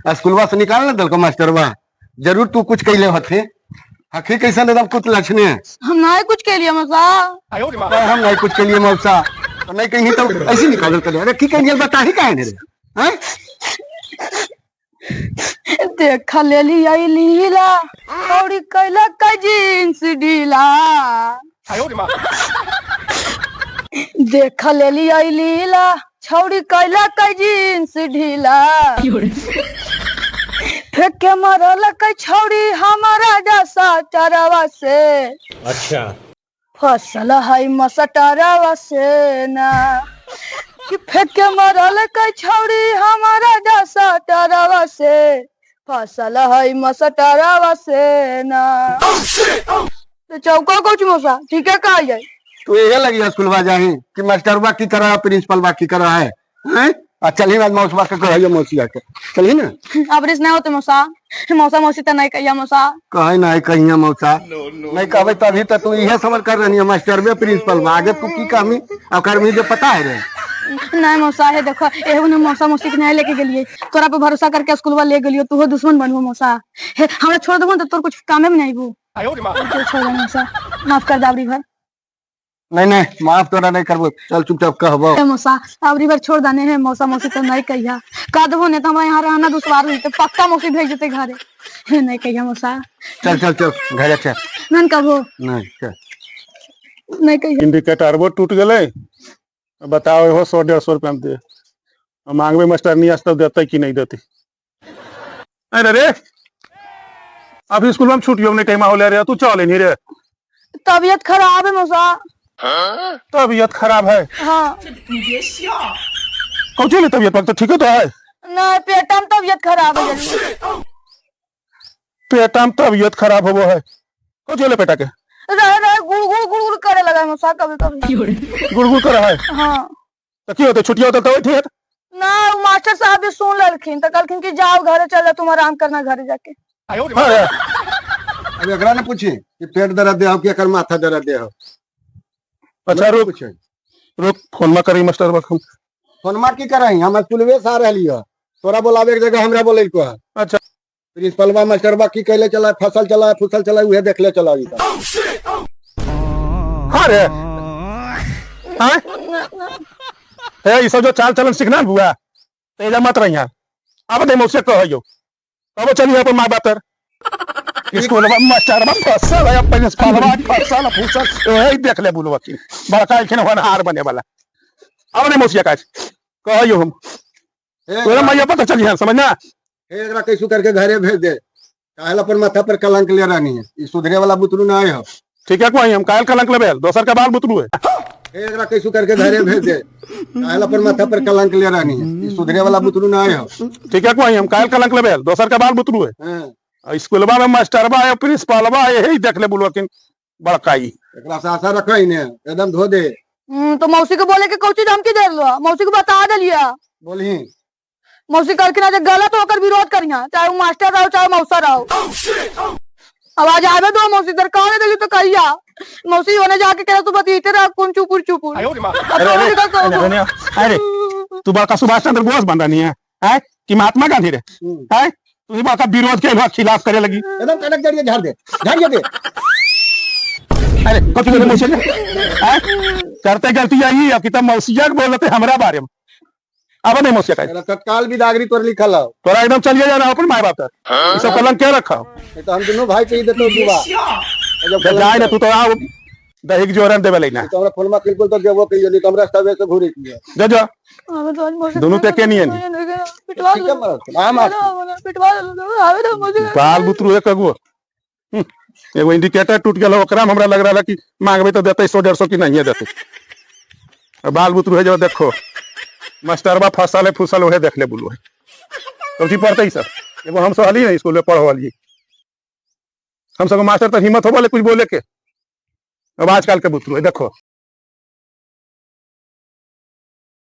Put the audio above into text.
स्कूलवा से निकाल ना दलको मास्टरवा। जरूर तू कुछ कैले होथे। हखी कैसन एकदम कुछ लक्षणे है। हम नहीं कुछ के लिए मौसा। हम नहीं कुछ के लिए मौसा, तो नहीं कहीं तो ऐसे निकाल कर। अरे की कहिए बता ही काहे रे हैं? देख लेली आई लीला और कैला का जींस ढीला। देख लेली आई लीला छौड़ी कैला का जींस ढीला। फेंक के मरल के छौड़ी हमारा डसा चरवा से। अच्छा। फसल है मसटरवा से ना कि फेंक के मरल के छौड़ी हमारा डसा टरवा से। फसल है मसटरवा से ना। तो चौका कुछ मौसा ठीक है कहा जाए। तू ये लगी स्कूलवा जाही कि मास्टरवा की कर रहा, प्रिंसिपलवा की कर रहा है हैं? आ चलही आज मौसवा के कहियो मौसिया के चलही ना। अब रिस नहीं होते मौसा, मौसा मौसी तो नहीं कहिया मौसा। कहे ना कहिया मौसा नहीं कहबे तभी तो तू इहे समझ कर रहनी है मास्टरवे प्रिंसिपल आगे तू की कहमी और करमी जे पता है रे। नहीं मौसा है देखो एहू ने मौसा मौसी के नहीं लेके गेलिए, तोरा पे भरोसा करके स्कूलवा ले गेलियो, तू हो दुश्मन बनबो मौसा। हे हमरा छोड़ देबो तो तोर कुछ कामे में नहीं आइबो। छोड़ दे मौसा, माफ कर दे अबरी भर। नहीं नहीं माफ तोरा नहीं करबो, चल चुपचाप कहबो। हे मौसा अबरी भर छोड़ दाने है मौसा मौसी तो नहीं कहिया कह देबो नहीं तो हमरा यहाँ रहना दुश्वार हुई तो पक्का मौसी भेज देते घरे। हे नहीं कहिया मौसा। चल चल चल घरे चल। नन कबो नहीं चल नहीं कहिया। इंडिकेटर वो टूट गए, बताओ हो 100-150 रुपया में दे मांगबे मास्टर नहीं तब देते कि नहीं देते। अरे रे अभी स्कूल में छुट्टियों नहीं टाइम हो रे, तू चल नहीं रे। तबीयत खराब है मौसा। तबीयत खराब है? हाँ। कौची ले तबीयत पर तो ठीक है तो है। नहीं पेटा में तबीयत खराब है जल्दी। पेटा में तबीयत खराब होबो है? कौची ले पेटा के? रह रह गुड़ गुड़ गुड़ गुड़ करे लगा है मौसा कभी कभी। गुड़ गुड़ कर है? हाँ। तो की होते छुट्टी होते तो ठीक है। ना वो मास्टर साहब भी सुन ललखिन तो कहलखिन कि जाओ घरे चल जाओ, तुम आराम करना घरे जाके। हाँ रे। अब एकरा ने पूछी कि पेट दर्द दे हो कि एकर माथा दर्द दे हो। अच्छा रुक पूछे रुक फोन में करी मास्टर बखम। फोनमा की करही, हम स्कूलवे से आ रहली है, तोरा बोलावे के जगह हमरा बोले को है। अच्छा। प्रिंसिपलवा मास्टरवा की कहले चला फसल चला फुसल चला उहे देखले चला अभी तक। हाँ रे हाँ हे ये सब जो चाल चलन सीखना बुआ तेजा मत रही अब दे मुझसे कहो कब चलिए अपन माँ बाप तर स्कूल में मास्टर में फसल है प्रिंसिपल में फसल फुसल यही देख ले बुलवा की बड़का एखन होनहार बने वाला। अब नहीं मौसिया काज कहो हम हे तोरा मैया पता चलिए समझना। हे एकरा कैसू करके घरे भेज दे, काहे अपन माथा पर कलंक ले रहनी है, ई सुधरे वाला बुतरू नहीं हो। ठीक है कोई हम कायल कलंक लेबे दोसर के बाल बुतरू है। हे एकरा कैसू करके घरे भेज दे, काहे अपन माथा पर कलंक ले रहनी है, ई सुधरे वाला बुतरू नहीं हो। ठीक है कोई हम कायल कलंक लेबे दोसर के बाल बुतरू है। हां। स्कूलबा में मास्टरबा है प्रिंसिपलबा है यही देख ले बुलवा की बड़काई। एकरा से आशा रखो ने एकदम धो दे। तो मौसी के बोले के कौची धमकी दे लो, मौसी को बता देलिया। बोलही मौसी कहलखिन जे गलत होकर विरोध करिया, चाहे वो मास्टर रहो चाहे मौसा रहो। आवाज आवे दो मौसी दर कहा देली तो कहिया मौसी होने जाके कह तू बतीते रह कौन चुपुर चुपुर। अरे अरे अरे अरे तू बड़का सुभाष चंद्र बोस बन रही है हैं कि महात्मा गांधी रे हैं? तू ही बड़का विरोध के खिलाफ करे लगी। एकदम कनक जड़िए झाड़ दे झाड़िए दे। अरे कथी बोले मौसी हैं? करते गलती आई अब कितना मौसिया के बोलते हमरा बारे में। अब नहीं मौसिया का तत्काल विदागरी तोर लिखल हो। तोरा एकदम चलिए जाना अपन माई बाप तर ई सब कलंक क्या रखा नहीं तो हम दोनों भाई के ही देतो दुआ। जब जाए ना तू तो आओ दही के जोरन देवे लेना। तो हमरा फोनमा बिल्कुल तो देबो कहियो नहीं तो हमरा तबे से घूरे किया। जा जा दोनों ते के नहीं है। पिटवा ठीक है मरद आम आ पिटवा आवे दो मौसी। बाल बुतरू एक अगुआ एगो इंडिकेटर टूट गेल ओकरा में हमरा लग रहा कि मांगबे तो देते 100-150 की नहीं देते। बाल बुतरू है जो देखो मास्टरबा फसल है फुसल वह देख ले बुलू है कौची पढ़ते ही सब। एगो हम सब हली ना स्कूल में पढ़ हम सब मास्टर तो हिम्मत हो बोले कुछ बोले के। अब आजकल के बुतरू है देखो।